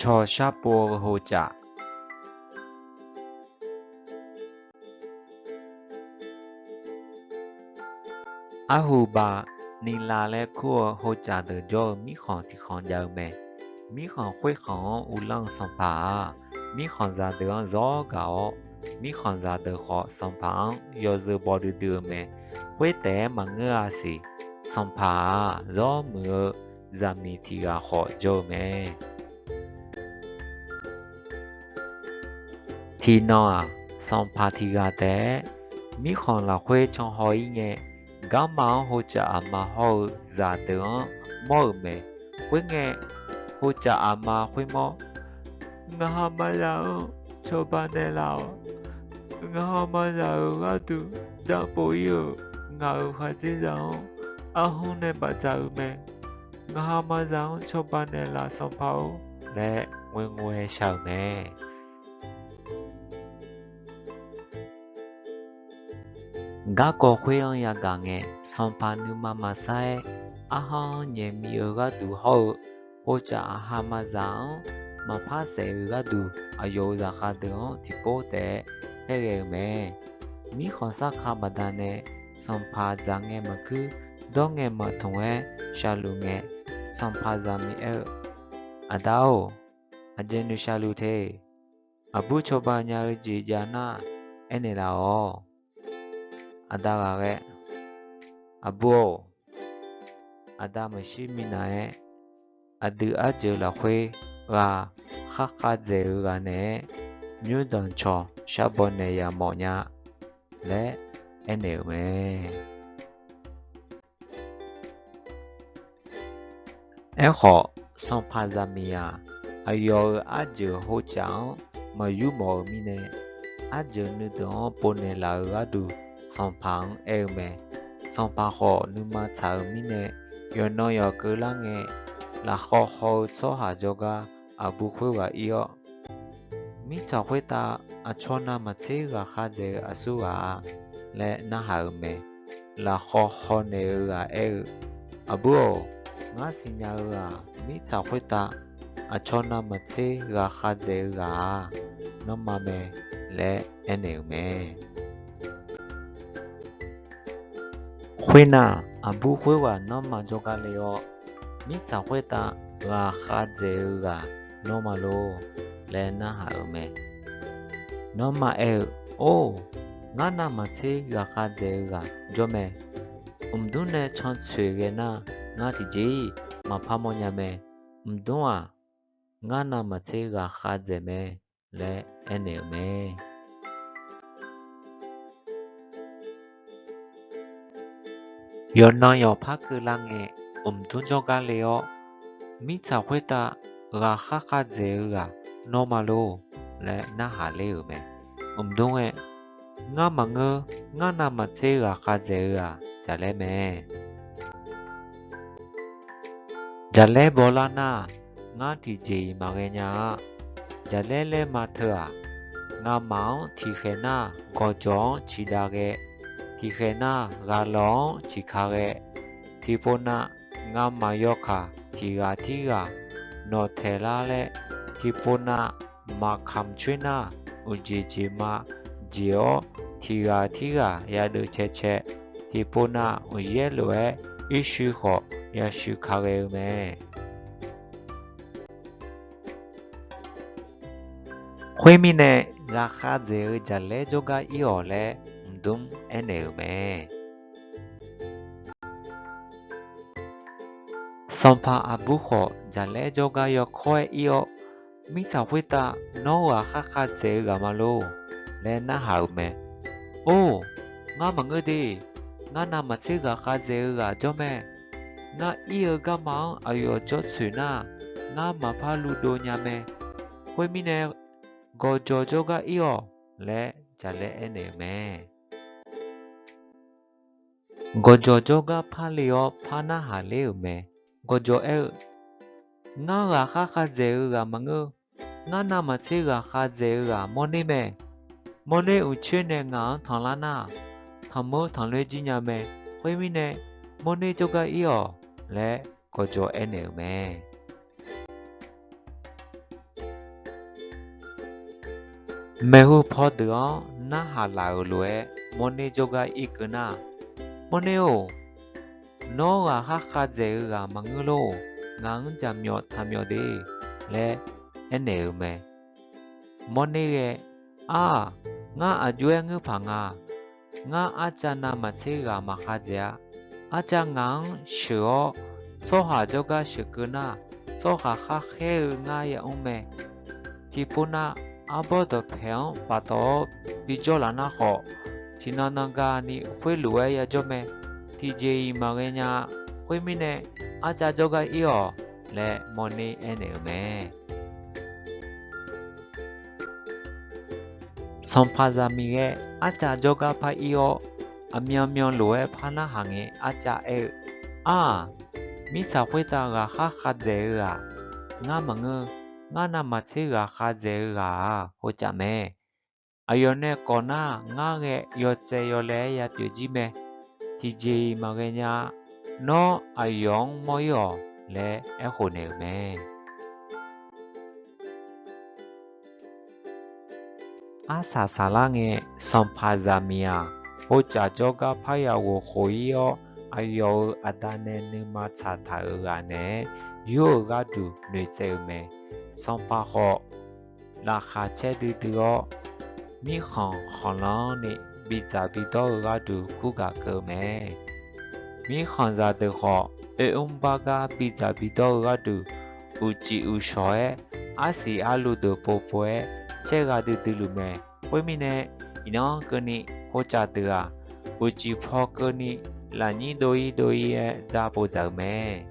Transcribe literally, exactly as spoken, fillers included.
Cawqshar pov-eu hovcaf. Arhuba, nila laer kur-eu hovcaf deuq jawr-eu mirkhanq tiqkhanq jav-eu mae. Mirkhanq khoerkhanq-anr uvlanr-eu sanqpaq-aq, mirkhanqzaq deuq-anr zawr gaq-awr, mirkhanqzaq deuq khawf sanqpaq-anr yawzeu baw duidui-eu mae. Khoertaef-aer maqngeur-a siq. Sanqpaq-aq, zawr muiq-eu zaqmiq tiq ghaq khawf jawr-eu mae. Tiqnan-aq, sanqpaq tiq ghaq taef-aer mirkhanq lafkhoer canhaw-ir ngae, garma-anr hovcaf aqma hawr-eu zaqdeuq-anr mawr-euq mae. Khoerngae, hovcaf aqma khoermawr, Ngaqha maqzaq-anr cawba naeqlaf-awq. Ngaqha maqzaq-euq gharduq dapov-ir-euq ngaq-euq khaqdzerzaq-anr arhmr nae bafdzaq-euq mae. Ngaqha maqzaq-anr cawba naeqlaf sanqpaq-or laer ngoerngoer-aer shar-euq mae. Garkawv khoer-anr yagaq ngae, sanqpaq nuima maqsar-aer, arhar-anr nyaef mi-eu gharduq hawr-eu, hovcaf aqha maqzaq-anr maqpar saef-eu gharduq, aqyawf-euq zaqkhav deuq-anr tiqpov taef-aer paerghae-eu mae. Mirkhanq sarkaq baqdanae, sanqpaq dzaq ngae maqkuir, dawr ngae maqtmq-aer shaqluf ngae, sanqpaq zaqmiq aer-eu, Aqda-or, aqjeq noeqshaq luf te. Aqbur cawba nya-eu jeq jav nar aernaeq laf-awq. Aqda ghaqghae, Aqbur-or, aqda maqshir minav-aer, aqdui arjeuq lafkhoer ghaq kharkhav dzaeq-eu ghaq naeq-aer, nymrdanq cawq sharbaw naeq yamawf nya laer aernaeq-euq mae. Aerkhawf, sanqpaq zaqmiq-aq, aqyawf-euq arjeuq hovcaf-anr maqyur mawf-eu mirnae, arjeuq nuideuq-anr povnaeq laf-eu gharduq sanqpaq-anr aer-eu mae. Sanqpaq khawf nuima tsaq-euq mirnae, yawqnan yawqkeuv lar ngae, lafkhawv haw-eu tsawrhaq jawrgar aqbur khoerghaq ir-awr, Mirtsaq khoertav aqcawq navmaqtser ghaqkha dzaeq-eu aqsur ghaq-a laer narhaq-euq mae. Lafkhawv hawnaeq-eu ghaq aer-eu, Aqbur-or, ngar siqnya-eu-aq, mirtsaq khoertav aqcawq navmaqtser ghaqkha dzaeq-eu ghaq-aq, nanrma mae laer aernaeq-euq mae. Khoernar, aqbur khoerghaq nanrma jawrgar le-awr, mirtsaq khoertav ghaqkhav dzaeq-eu ghaq nanrma lor laer narhaq-euq mae. Nanrma aer-eu, Or, ngar navmaqtser ghaqkhav dzaeq-eu ghaq jawr mae. Mqdmr nae can tsoeq ghae nar, ngar tiqjeq-iq maqpar mawrnya mae. Mqdmr-aq, ngar navmaqtser ghaqkhav dzaeq mae laer aernaeq-euq mae. Yawqnan yawqpar keuvlar ngae, mqdmr jawrgar le-awr, mirtsaq khoertav ghaqkhav khav dzaeq-eu ghaq nawr ma lor laer narhaq ler-euq mae. Mqdmr aer, Ngar maqngeur, ngar navmaqtser ghaqkhav dzaeq-eu-aq, jaqlaer mae. Jaqlaer bawlar nar, ngar tiqjeq-iq maqghae nya-a. Jaqlaer laer ma teu-aq, ngamaf-anr tiqkhaeq nar gawqjawq-anr ciqdav ghae, tiqkhaeq nar ghaqlawq-anr ciqka ghae, tiqpov nav ngamaf yawkaq tiq ghaq tirghaq nawqtaeq lar laer, tiqpov nav maqkamq coer nar uqjeq jeq ma jeq-awr, tiq ghaq tirghaq yadeuv cae cae, tiqpov nav uqyaer lof-aer irshuir khawf yashuir ka ghae-eu mae. Khoermirnae, ghaqkhav dzaeq-eu jaqlaer jawrgar ir-awq laer mqdmr aernaeq-euq mae. Sanqpaq aqbur khawf, jaqlaer jawrgar yawkawr-aer ir-awr, mirtsaq khoertav nawr ghaqkhav khav dzaeq-eu ghaq ma lor laer narhaq-euq mae. Or, ngar maqngeur de. Ngar navmaqtser ghaqkhav dzaeq-eu ghaq jawr mae. Ngar ir-eu garma-anr aqyawf jawr tsoeq nar, ngar maqpar luvdov nya mae. Khoermirnae, gawqjawq jawrgar ir-awq laer jaqlaer aernaeq-euq mae. Gawqjawq jawrgar par le-awr par narhaq ler-euq mae. Gawqjawq aer-eu, Ngar ghaqkhav khav dzaeq-eu ghaq maqngeur. Ngar navmaqtser ghaqkhav dzaeq-eu ghaq mawrner mae. Mawrner uqcoer nae ngaq-anr tanqlar nar, tanqmeur tanqler jir nya mae. Khoermirnae, mawrner jawrgar ir-awq laer gawqjawq aernaeq-euq mae. Maeqhu paw deuq-anr narhaq laf-euq lof-aer, mawrner jawrgar irkeuv nar, Mawrner-or, nawr ghaqkhar khavdzaeq-eu ghaq maqngeur lor. Ngaq-anr jaqmyawf taqmyawf de laer aernaeq-euq mae. Mawrner ghae, Ar-aq, ngar aqjox-aer ngeur paq nga. Ngar arcav navmaqtser ghaq maqkhav dzaeq-a. Arcav ngaq-anr sheuq-awr, tsawrhaq jawrgar sheuqkeuv nar, tsawrhaq khar khaer-eu ngar yamr mae. Tiqpov nav arbawr dawqpaeq-anr paftawf-awr bijawr laf nar khawf, tiqnan nan gani khoerlof-aer yajawr mae. Tiqjeq-iq maqghae nya-a. Khoermirnae, arcav jawrgar ir-awq laer mawrner aernaeq-euq mae. Sanqpaq zaqmiq ghae arcav jawrgar par ir-awr, aqmyanmyan lof-aer par narhaq ngae arcav aer-eu, Ar-aq, mirtsaq khoertav ghaqkhar khavdzaeq-eu ghaq ngar maqngeur. Ngar navmaqtser ghaqkhav dzaeq-eu ghaq-aq hovcaf mae. Aqyawf nae kawf nar, ngar ghae yawtsaev yawlaeq-aer yapyeuf jir mae. Tiqjeq-iq maqghae nya-a. Nawr aqyawf-anr mawr ir-awq laer aerkhof naeq-euq mae. Arsaq saqlar ngae, sanqpaq zaqmiq-aq, hovcaf jawrgar parya ghof khof ir-awr, aqyawf-euq aqda nae nuima tsaqtaq-euq ghaq naeq-aer yur-euq gharduq noeqtsaev-eu mae. Sanqpaq khawf, laqkhaq caer duidui-awr, mirkhanq khanqlanr ni bidzaq bidawr-eu gharduq kurgaq keuv-eu mae. Mirkhanqzaq deuq khawf, oermr bar gar bidzaq bidawr-eu gharduq, uqcif uqshawq-aer, arsiq arluv deuq povpov-aer caer gha duidui luf mae. Khoermirnae, iqnan keuvni hovcaf deuq-aq, uqcif paw keuvni lafnyir dov-ir dov-ir-aer dzar pov dzaq-euq mae.